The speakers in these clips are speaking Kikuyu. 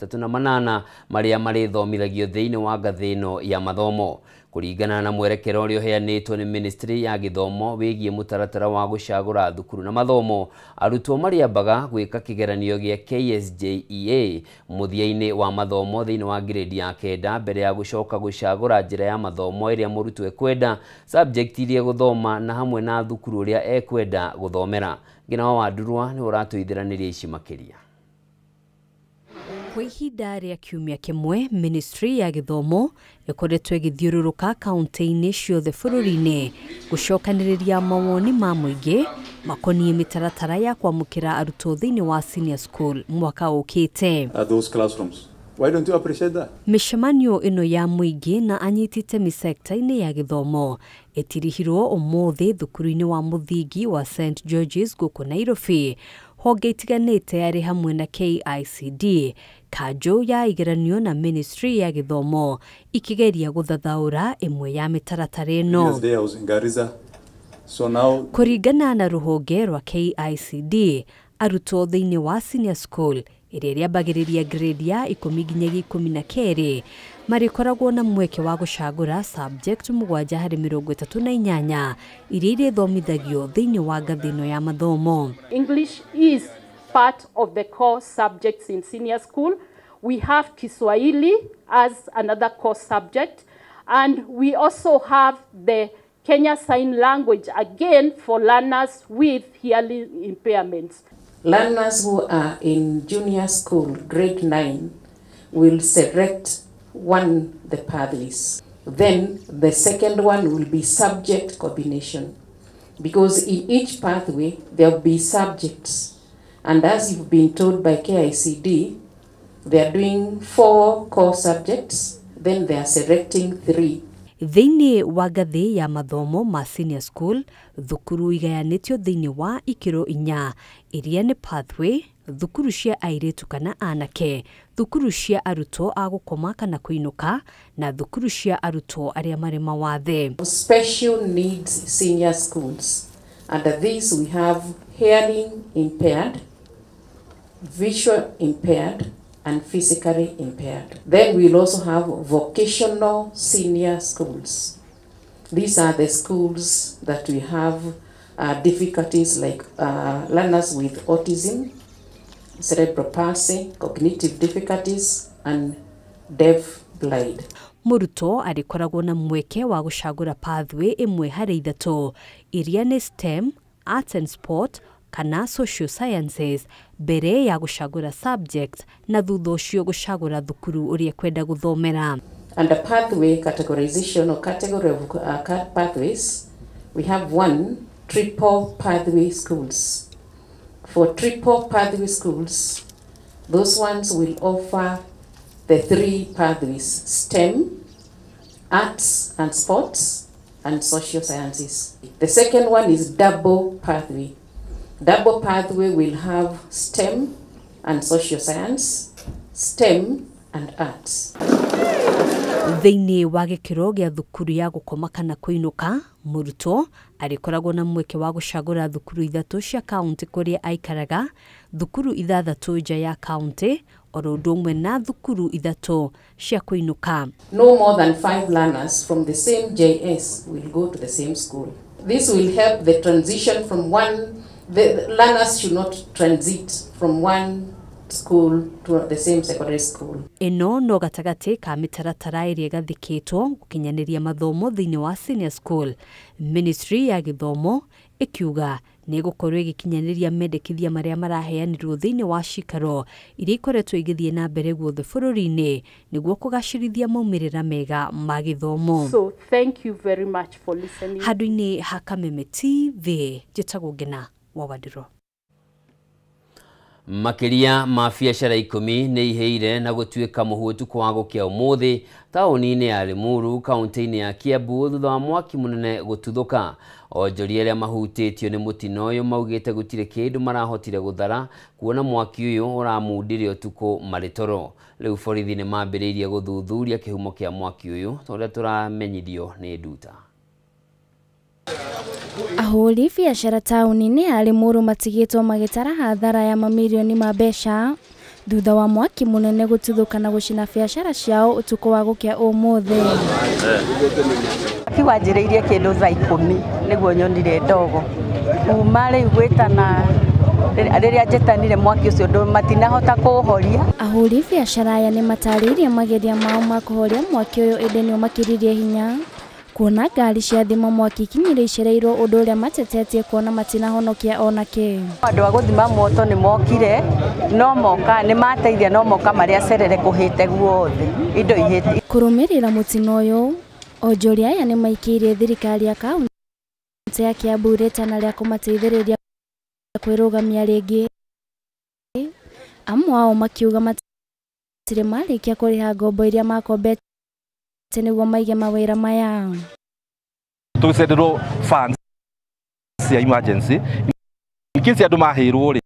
38 marĩa marĩthomithagio thĩinĩ wa ngathĩ ĩno ya mathomo. Kũringana na mwerekera ũrĩa ũheanĩtwo nĩ Ministry ya Gĩthomo wĩgiĩ mũtaratara wa gũcagũra thukuru na mathomo, arutwo marĩambaga gwĩka kĩgeranio gĩa KSJEA mũthia-inĩ wa mathomo thĩinĩ wa grade ya 9 mbere ya gũcoka gũcagũra njĩra ya mathomo ĩrĩa mũrutwo ekwenda, subject iria egũthoma na hamwe na thukuru ũrĩa ekwenda gũthomera. Ngina wa Wandurwa nĩ ũratũithĩranĩria ici makĩria. Kwa ihinda rĩa kiumia kĩmwe, Ministry ya Gĩthomo ĩkoretwo ĩgĩthiũrũrũka kaunti-inĩ ciothe bũrũri-inĩ gũcokanĩrĩria mawoni ma mũingĩ makoniĩ mĩtaratara ya kwamũkĩra arutwo thĩinĩ wa senior school mwaka ũkĩte. Those classrooms. Why don't you appreciate that? Mĩcemanio ĩno ya mũingĩ na anyiti itemi sekta-inĩ ya gĩthomo ĩtirihirwo ũmũthĩ thukuru-inĩ wa mũthingi wa St George's gũkũ Nairobi. Honge itiganĩte arĩ hamwe na KICD, kanjũ ya igeranio na Ministry ya Gĩthomo ikigeria gũthathaũra ĩmwe ya mĩtaratara ĩno. Yes, there I was in Garissa. So now Kũringana na rũhonge rwa KICD, arutwo thĩinĩ wa senior school ĩrĩa ĩrĩambagĩrĩria grade ya 10 nginyagia 12 marĩkoragwo na mweke wa gũcagũra subject 7 harĩ 38 iria irĩthomithagio thĩinĩ wa ngathĩ ĩno ya mathomo. English is part of the core subjects in senior school. We have Kiswahili as another core subject, and we also have the Kenya Sign Language, again for learners with hearing impairments. Learners who are in junior school, grade 9, will select one the pathways. Then the second one will be subject combination, because in each pathway there will be subjects. And as you've been told by KICD, they are doing 4 core subjects, then they are selecting 3. Thĩinĩ wa ngathĩ ya mathomo ma senior school, thukuru igayanĩtio thĩinĩ wa ikĩro 4 iria nĩ pathway, thukuru cia airĩtu kana anake, thukuru cia arutwo a gũkoma kana kũinũka, na thukuru cia arutwo arĩa marĩ mawathe. Special needs senior schools. Under this we have hearing impaired, visual impaired, and physically impaired. Then we'll also have vocational senior schools. These are the schools that we have difficulties like learners with autism, cerebral palsy, cognitive difficulties, and deaf blind. Mũrutwo arĩkoragwo na mweke wa gũcagũra pathway ĩmwe harĩ 3 iria nĩ STEM, Arts and Sport, kana Social Sciences mbere ya gũcagũra subject na thutha ũcio gũcagũra thukuru ũrĩa kwenda gũthomera. Under pathway categorization or category of pathways, we have 1 triple pathway schools. For triple pathway schools, those ones will offer the 3 pathways: STEM, Arts and Sports, and Social Sciences. The second one is double pathway. Double pathway will have STEM and social science, STEM and arts. Thĩinĩ wa gĩkĩro gĩa thukuru ya gũkoma kana kũinũka, mũrutwo arĩkoragwo na mweke wa gũcagũra thukuru 3 cia kaunti kũrĩa aikaraga, thukuru 6 nja ya kaunti, oro ũndũ ũmwe na thukuru 3 cia kũinũka. No more than 5 learners from the same JS will go to the same school. This will help the transition from one. The learners should not transit from one school to the same secondary school. Ĩno no gatagatĩ ka mĩtaratara ĩrĩa ĩgathĩkĩtwo gũkinyanĩria mathomo thĩinĩ wa senior school. Ministry ya Gĩthomo ĩkiuga nĩ ĩgũkorwo ĩgĩkinyanĩria mendekithia marĩa maraheanirwo thĩinĩ wa cikaro iria ikoretwo igĩthiĩ na mbere guothe bũrũri-inĩ nĩguo kũgacĩrithia maumĩrĩra mega ma gĩthomo. So thank you very much for listening. Handũ-inĩ ha Kameme TV, njĩtagwo Ngina wa Wandĩro. Makĩria ma biacara 10 nĩ ihĩire na gũtuĩka mũhu ũtukũ wa gũkĩa ũmũthĩ taũni-inĩ ya Limuru kaunti-inĩ ya Kiambu thutha wa mwaki mũnene gũtuthũka. Onjoria arĩa mahutĩtio nĩ mũtino ũyũ maugĩte gũtirĩ kĩndũ marahotire gũthara kuona mwaki ũyũ ũramundire ũtukũ marĩ toro. Rĩu borithi nĩ mambĩrĩirie gũthuthuria kĩhumo kĩa mwaki ũyũ ta ũrĩa tũramenyithio nĩ Nduta. Ahũri biacara taũni-inĩ ya Limuru matigĩtwo magĩtara hathara ya mamirioni ma mbeca Thutha wa mwaki munene gũtuthũka na gũcina biacara ciao ũtukũ wa gũkĩa ũmũthĩ. Mwaki wanjĩrĩirie kĩndũ thaa 10 nĩguo nyonire ndogo. Kuma rĩu gwĩtana rĩrĩa njetanire mwaki ũcio matinahota kũũhoria. Ahũri biacara aya nĩmatarĩirie mageria mao ma kũhoria mwaki ũyũ ĩndĩ nĩũmakĩririe hinya kuona ngari cia thima mwaki ikinyire icereirwo ũndũ ũrĩa matetetie kuona matinahonokia ona kĩ. Andũ a gũthima moto nĩ mokire no moka nĩ mateithia no moka marĩa cerere kũhĩte guothe indo ihĩte. Kũrũmĩrĩra mũtino ũyũ onjoria aya nĩmaikĩirie thirikari ya kaunti ya Kiambu rĩtana rĩa kũmateithĩrĩria kwĩrũgamia rĩngĩ. Amwe ao makiuga matirĩ marĩkia kũrĩha ngombo iria makombete nĩguo maige mawĩra maya. Tũcenderwo funds cia emergency in case andũ mahĩrwo rĩ,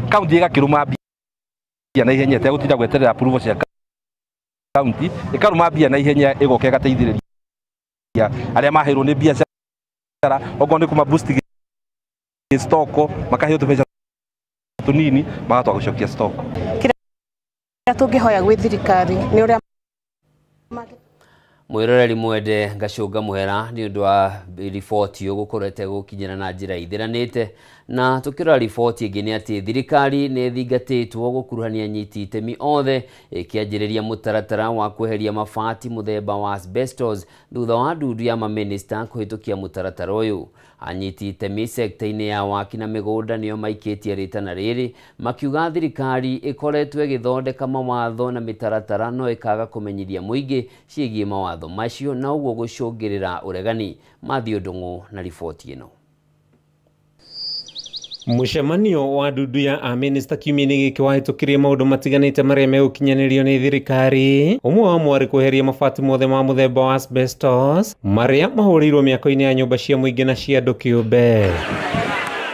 kaunti ĩgakĩrũma mbia na ihenya ĩtegũtinda gweterera approval cia kaunti, ĩkarũma mbia na ihenya ĩgoka ĩgateithĩrĩria arĩa mahĩrwo nĩ biacara, okorwo nĩ kũma boost stock makaheo tũbeca tũnini magatwa gũcokia stock. Kĩrĩa tũngĩhoya gwĩ thirikari nĩ ũrĩa Mwiroreri mwende ngacũnga mũhera nĩ ũndũ wa riboti ũgũkorete gũkinyĩra na njĩra ithiranĩte. Na tũkĩrora riboti ĩngĩ nĩ atĩ thirikari nĩ ĩthingatĩtwo gũkuruhania anyiti itemi othe ĩkĩanjĩrĩria mũtaratara wa kweheria mabati mũthemba wa asbestos thutha wa ndundu ya mamĩnĩsta kũhĩtũkia mũtaratara ũyũ. Anyiti itemi sekta-inĩ ya waki na mĩgũnda nĩo maikĩtie rĩtana rĩrĩ makiuga thirikari ĩkoretwo ĩgĩthondeka mawatho na mĩtaratara no ĩkaga kũmenyithia mũingĩ ciĩgiĩ mawatho macio na ũguo gũcũngĩrĩra ũregani. Mathiũ Ndung'u na riboti ĩno. Mũcemanio wa ndundu ya amĩnĩsta kiumia-inĩ gĩkĩ wahĩtũkirie maũndũ matiganĩte marĩa megũkinyanĩrio nĩ thirikari. Ũmwe wamo warĩ kweheria mabati mothe ma mũthemba wa asbestos marĩa mahũrĩirwo mĩako-inĩ ya nyũmba cia mũingĩ na cia andũ kĩũmbe.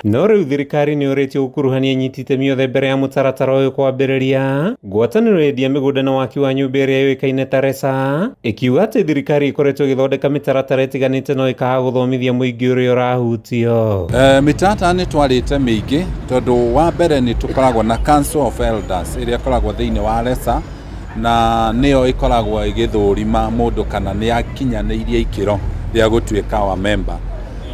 No rĩu thirikari nĩ ũrĩtie gũkuruhania anyiti itemi othe mbere ya mũtaratara ũyũ kwambĩrĩria. Ngwatanĩro yendia mĩgũnda na waki wa nyũmba ĩrĩa yũĩkaine ta RESA ĩkiuga atĩ thirikari ĩkoretwo ĩgĩthondeka mĩtaratara ĩtiganĩte no ĩkaga gũthomithia mũingĩ ũrĩa ũrahutio. Mĩtaratara nĩ twarĩte mĩingĩ tondũ wa mbere nĩ tũkoragwo na Council of Elders ĩrĩa ĩkoragwo thĩinĩ wa RESA na nĩyo ĩkoragwo ĩgĩthũrima mũndũ kana nĩ akinyanĩirie ikĩro rĩa gũtuĩka wa member.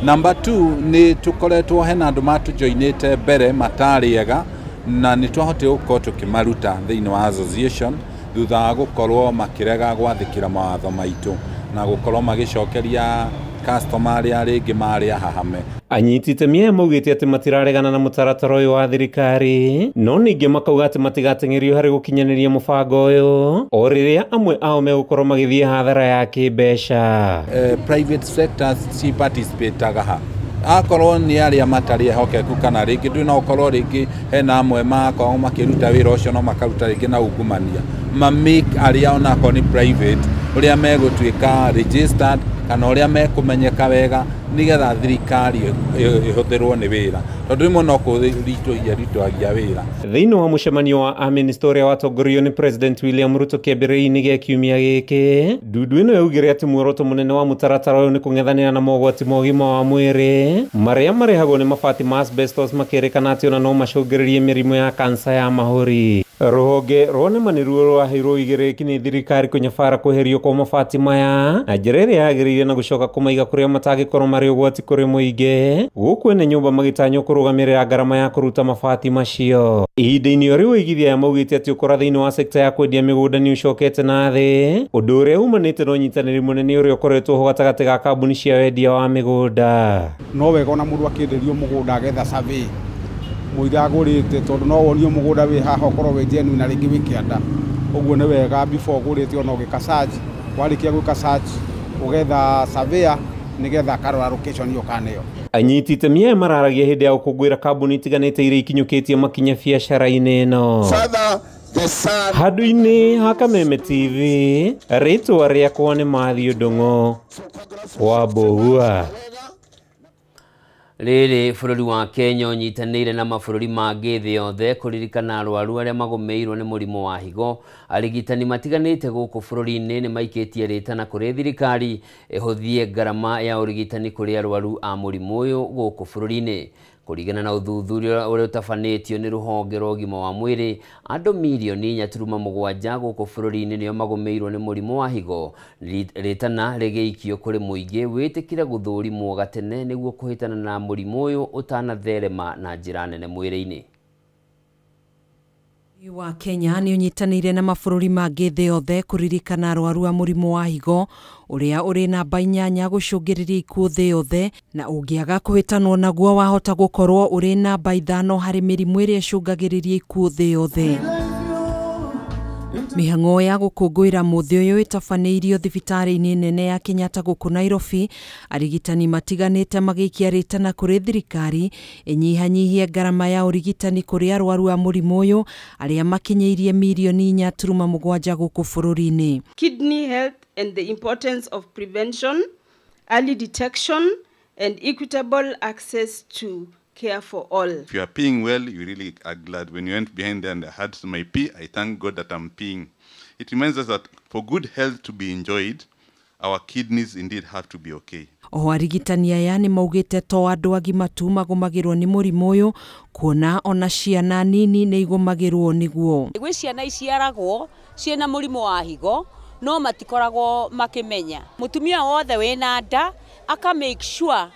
Number 2 nĩ tũkoretwo hena andũ matũjoinĩte mbere matarĩ ega na nĩ twahotire gũkorwo tũkĩmaruta thĩinĩ wa association thutha wa gũkorwo makĩrega gwathĩkĩra mawatho maitũ na gũkorwo magĩcokeria customer arĩa rĩngĩ marĩ ahahame. Anyiti itemi aya maugĩte atĩ matiraregana na mũtaratara ũyũ wa thirikari no ningĩ makauga atĩ matigateng'erio harĩ gũkinyanĩria mũbango ũyũ o rĩrĩa amwe ao megũkorwo magĩthiĩ hathara ya kĩmbeca. Private sectors ci participataga ha akorwo nĩ arĩa matarĩ ehokeku kana rĩngĩ ndũ no ũkorwo rĩngĩ hena amwe makorwo makĩruta wĩra ũcio no makaruta rĩngĩ na ungumania ma make arĩa onakorwo nĩ private ũrĩa megũtuĩka registered kana ũrĩa mekũmenyeka wega nĩgetha thirikari ĩhũthĩrwo nĩ wĩra tondũ rĩmwe no kũritũhia ritũhagia wĩra. Thĩinĩ wa mũcemanio wa amĩnĩsta ũrĩa watongoririo nĩ President William Ruto kĩambĩrĩria-inĩ gĩa kiumia gĩkĩ, ndundu ĩno yaugire atĩ muoroto mũnene wa mũtaratara ũyũ nĩ kũng'ethanĩra na mogwati ma ũgima wa mwĩrĩ marĩa marehagwo nĩ mabati ma asbestos makĩrĩkana atĩ ona no macũngĩrĩrie mĩrimũ ya kansa ya mahũri. Rũhonge rwa NEMA nĩruo rwaheirwo ũigĩrĩrĩki nĩ thirikari kũnyabara kweherio kwa mabati maya na njĩra ĩrĩa yagĩrĩire na gũcoka kũmaiga kũrĩa matangĩkorwo marĩ ũgwati kũrĩ mũingĩ gũkũ ene nyũmba magĩtanywo kũrũgamĩrĩra ngarama ya kũruta mabati macio. Ihinda-inĩ o rĩu aigithia aya maugĩte atĩ ũkora thĩinĩ wa sekta ya kwendia mĩgũnda nĩ ũcokete na thĩ ũndũ ũrĩa umanĩte na ũnyitanĩri mũnene ũrĩa ũkoretwo ho gatagatĩ ga kambuni cia wendia wa mĩgũnda. No wega ona mũndũ akĩenderio mũgũnda agetha survey mũira agũrĩte tondũ no wonio mũgũnda wĩ haha ũkorwo wĩ genuine na rĩngĩ wĩ kĩanda. Ũguo nĩ wega before ũgũrĩte ona ũgĩka search, warĩkia gwĩka search ũgetha surveyor nĩgetha akarora location ĩyo kana ĩyo. Anyiti itemi aya mararagia hĩndĩ ya gũkũngũĩra kambuni itiganĩte iria ikinyũkĩtie makinya biacara-inĩ ĩno. Handũ-inĩ ha Kameme TV, rĩtwa rĩakwa nĩ Mathiũ Ndung'u wa Mbũgua. Rĩrĩ bũrũri wa Kenya ũnyitanĩire na mabũrũri mangĩ thĩ yothe kũririkana arwaru arĩa magũmĩirwo nĩ mũrimũ wa higo. Arigitani matiganĩte gũkũ bũrũri-inĩ nĩ maikĩtie rĩtana kũrĩ thirikari ĩhũthie ngarama ya ũrigitani kũrĩ arwaru a mũrimũ ũyũ gũkũ bũrũri-inĩ. Kũringana na ũthuthuria ũrĩa ũtabanĩtio nĩ rũhonge rwa ũgima wa mwĩrĩ, andũ mirioni 4.7 gũkũ bũrũri-inĩ nĩo magũmĩirwo nĩ mũrimũ wa higo. Rĩtana rĩgĩikio kũrĩ mũingĩ wĩtĩkĩre gũthũrimwo gatene nĩguo kũhĩtana na mũrimũ ũyũ ũtanatherema na njĩra nene mwĩrĩ-inĩ. Wa Kenya nĩ ũnyitanĩire na mabũrũri mangĩ thĩ yothe kũririkana arwaru a mũrimũ wa higo ũrĩa ũrĩ namba 8 gũcũngĩrĩria ikuũ thĩ yothe, na ũngĩaga kũhĩtanwo naguo wahota gũkorwo ũrĩ namba 5 harĩ mĩrimũ ĩrĩa ĩcũngagĩrĩria ikuũ thĩ yothe. Mĩhang'o ya gũkũngũĩra mũthĩ ũyũ ĩtabanĩirio thibitarĩ-inĩ nene ya Kenyatta gũkũ Nairobi, arigitani matiganĩte magĩikia rĩtana kũrĩ thirikari ĩnyihanyihie ngarama ya ũrigitani kũrĩ arwaru a mũrimũ ũyũ arĩa makinyĩirie mirioni 4.7 gũkũ bũrũri-inĩ. Kidney health and the importance of prevention, early detection and equitable access to care for all. If you are peeing well, you really are glad. When you went behind there and I had my pee, I thank God that I'm peeing. It reminds us that for good health to be enjoyed, our kidneys indeed have to be okay. Oho arigitani aya nĩ maugĩte to andũ agima tu magũmagĩrwo nĩ mũrimũ ũyũ, kuona ona ciana nini nĩ igũmagĩrwo nĩguo. Gwĩ ciana iciaragwo ciĩna mũrimũ wa higo no matikoragwo makĩmenya. Mũtumia wothe wĩna nda aka make sure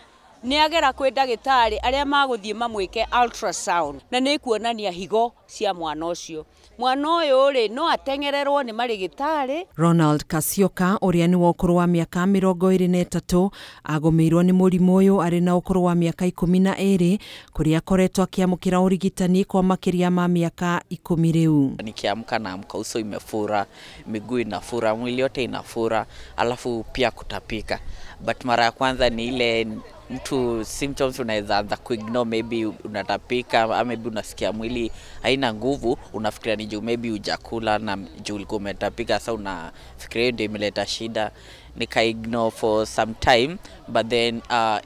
nĩ agera kwĩ ndagĩtarĩ arĩa magũthiĩ mamwĩke ultrasound, na nĩ kuonania higo cia mwana ũcio. Mwana ũyũ rĩ no ateng'ererwo nĩ marĩgĩtarĩ. Ronald Kasioka ũrĩa nĩ wa ũkũrũ wa mĩaka 23 agũmĩirwo nĩ mũrimũ ũyũ arĩ na ũkũrũ wa mĩaka 12 kũrĩa akoretwo akĩamũkĩra ũrigitani kwa makĩria ma mĩaka 10 rĩu. Nikiamka naamka uso imefura, miguu inafura, mwili yote inafura, alafu pia kutapika. But mara ya kwanza ni ile mtu symptoms unaweza anza kuignore, maybe unatapika ama maybe unasikia mwili haina nguvu, unafikiria ni juu maybe hujakula na juu ulikuwa umetapika, sasa unafikiria ndio imeleta shida. Nika ignore for some time, but then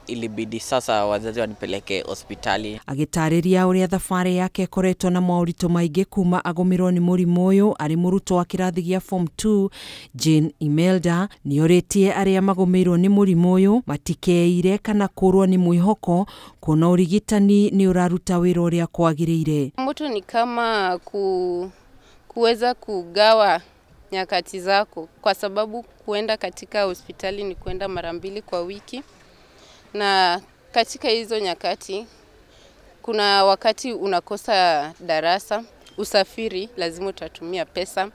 ilibidi sasa wazazi wanipeleke hospitali. Agĩtarĩria ũrĩa thabarĩ yake ĩkoretwo na moritũ maingĩ kuma agũmĩrwo nĩ mũrimũ ũyũ arĩ mũrutwo wa kĩrathi gĩa form 2, Jane Imelda nĩorĩtie arĩa magũmĩirwo nĩ mũrimũ ũyũ matikeire kana kũrwo nĩ mwĩhoko kuona ũrigitani nĩ ũraruta wĩra ũrĩa kwagĩrĩire. Mtu ni kama kuweza kugawa nyakati zako, kwa sababu kuenda katika hospitali ni kuenda mara 2 kwa wiki, na katika hizo nyakati kuna wakati unakosa darasa, usafiri lazima utatumia pesa,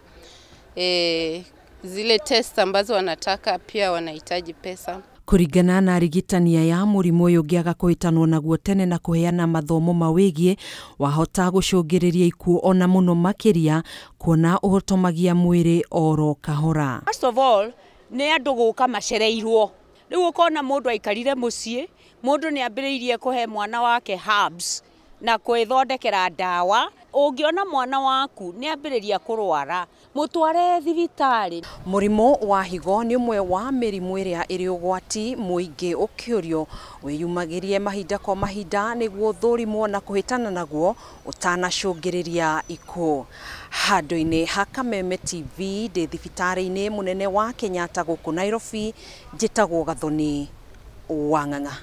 zile test ambazo wanataka pia wanahitaji pesa. Kũringana na arigitani aya, mũrimũ ũyũ ũngĩaga kũhĩtanwo naguo tene na kũheana mathomo mawĩgiĩ wahota gũcũngĩrĩria ikuũ ona mũno makĩria, kuona ũhotomagia mwĩrĩ oro kahora. First of all, nĩ andũ gũka macereirwo. Rĩu ũkona mũndũ aikarire mũciĩ, mũndũ nĩ ambĩrĩirie kũhe mwana wake herbs na kwĩthondekera ndawa. Ũngĩona mwana waku nĩ ambĩrĩria kũrwara, mũtware thibitarĩ. Mũrimũ wa higo nĩ ũmwe wa mĩrimũ ĩrĩa ĩrĩ ũgwati mũingĩ ũkĩũrio wĩyumagĩrie mahinda kwa mahinda nĩguo ũthũrimwo na kũhĩtana naguo ũtanacũngĩrĩria ikuũ. Handũ-inĩ ha Kameme TV ndĩ thibitarĩ-inĩ mũnene wa Kenyatta gũkũ Nairobi, njĩtagwo Gathoni wa Ng'ang'a.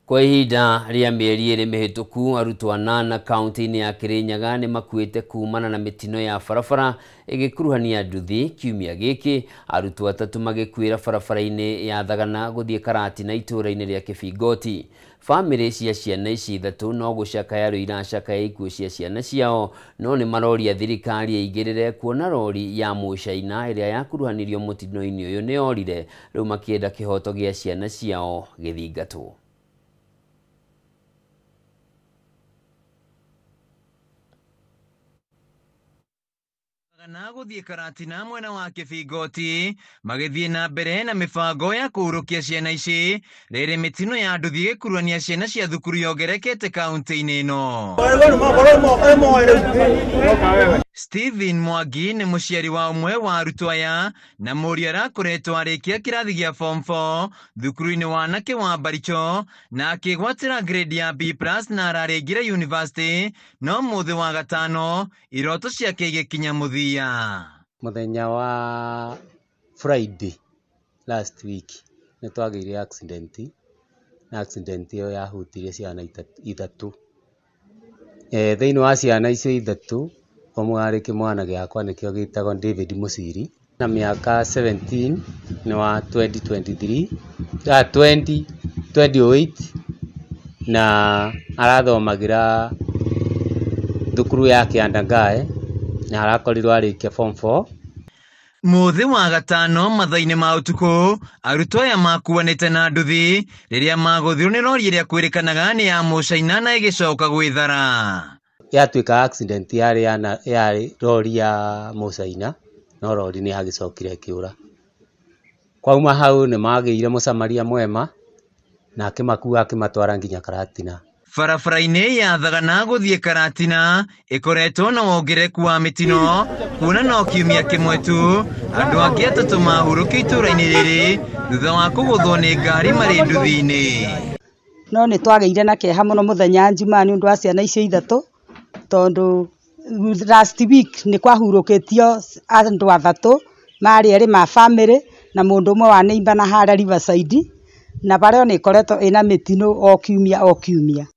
Kwa ihinda rĩa mĩeri 2 mĩhĩtũku, arutwo 8 kaunti-inĩ ya Kirinyaga nĩ makuĩte kumana na mĩtino ya barabara ĩgĩkuruhania nduthi. Kiumia gĩkĩ arutwo 3 magĩkuĩra barabara-inĩ ya Thagana gũthiĩ Karatina itũũra-inĩ rĩa Kĩbingoti. Bamĩrĩ cia ciana ici 3 no gũcakaya rĩu iracakaya ikuũ cia ciana ciao, no nĩ maroria thirikari ĩingĩrĩre kuona rori ya Mũcaina ĩrĩa yakuruhanirio mũtino-inĩ ũyũ nĩ yorire, rĩu makĩenda kĩhoto gĩa ciana ciao gĩthingatwo. Na gũthiĩ Karatina mwena wa Kĩbingoti magĩthiĩ na mbere na mĩbango ya kũhurũkia ciana ici rĩrĩ mĩtino ya nduthi ĩgĩkuruhania ciana cia thukuru yongerekete kaunti-inĩ ĩno. Stephen Mwangi nĩ mũciari wa ũmwe wa arutwo aya na mũriũ arakoretwo arĩkia kĩrathi gĩa form 4 thukuru-inĩ wa anake wa Baricho na akĩgwatĩra grade ya B+ na ararĩngire university, no mũthĩ wa gatano iroto ciake igĩkinya mũthia. Mũthenya wa Friday last week nĩ twagĩire accident Na accident ĩyo yahutirie ciana ithatũ. Thĩinĩ wa ciana icio ithatũ, ũmwe arĩ kĩmwana gĩakwa nĩkĩo gĩtagwo David Mũciri, na mĩaka 17 nĩ wa 2023, 2008, na arathomagĩra thukuru ya Kĩandangae na arakorirwo arĩkia form 4. Mũthĩ wa gatano mathaa-inĩ ma ũtukũ, arutwo aya makuanĩte na nduthi rĩrĩa magũthirwo nĩ rori ĩrĩa kwĩrĩkanaga nĩ ya Mũcaina na ĩgĩcoka gwĩthara. Yatuĩka accident yarĩ rori ya Mũcaina, no rori nĩ yagĩcokire ĩkĩũra. Kwauma hau nĩ magĩire mũcamaria mwema na akĩmakua akĩmatwara nginya Karatina. Barabara-inĩ ya Thagana gũthiĩ Karatina ĩkoretwo na wongerereku wa mĩtino, kuona no kiumia kĩmwe tu andũ angĩ atatũ mahurũkio itũũra-inĩ rĩrĩ thutha wa kũgũthwo nĩ ngari marĩ nduthi-inĩ. No nĩ twagĩire na kĩeha mũno mũthenya Njumaa nĩ ũndũ wa ciana icio ithatũ, tondũ last week nĩ kwahurũkĩtio andũ athatũ marĩ erĩ ma family na mũndũ ũmwe wa neighbor na harĩa Riverside, na barĩa nĩ ĩkoretwo ĩna mĩtino o kiumia o kiumia.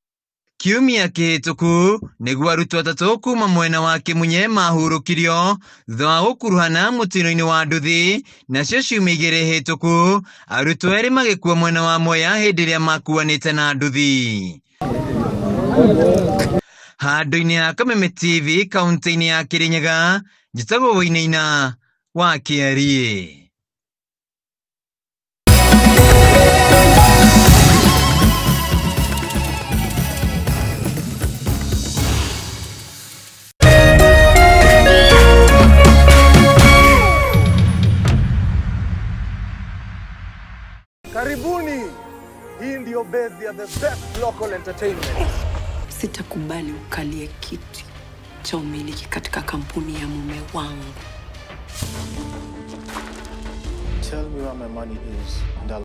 Kiumia kĩhĩtũku nĩguo arutwo atatũ kuma mwena wa Kĩmunye mahurũkirio thutha wa gũkuruhana mũtino-inĩ wa nduthi, nacio ciumia igĩrĩ hĩtũku arutwo erĩ magĩkua mwena wa Mwea hĩndĩ ĩrĩa makuanĩte na nduthi. Handũ-inĩ ha Kameme TV kaunti-inĩ ya Kĩrĩnyaga, njĩtagwo Wainaina wa Kĩariĩ. Karibuni. Hii ndio base ya the best local entertainment. Sitakubali ukalie kiti cha umiliki katika kampuni ya mume wangu. Tell me where my money is and I'll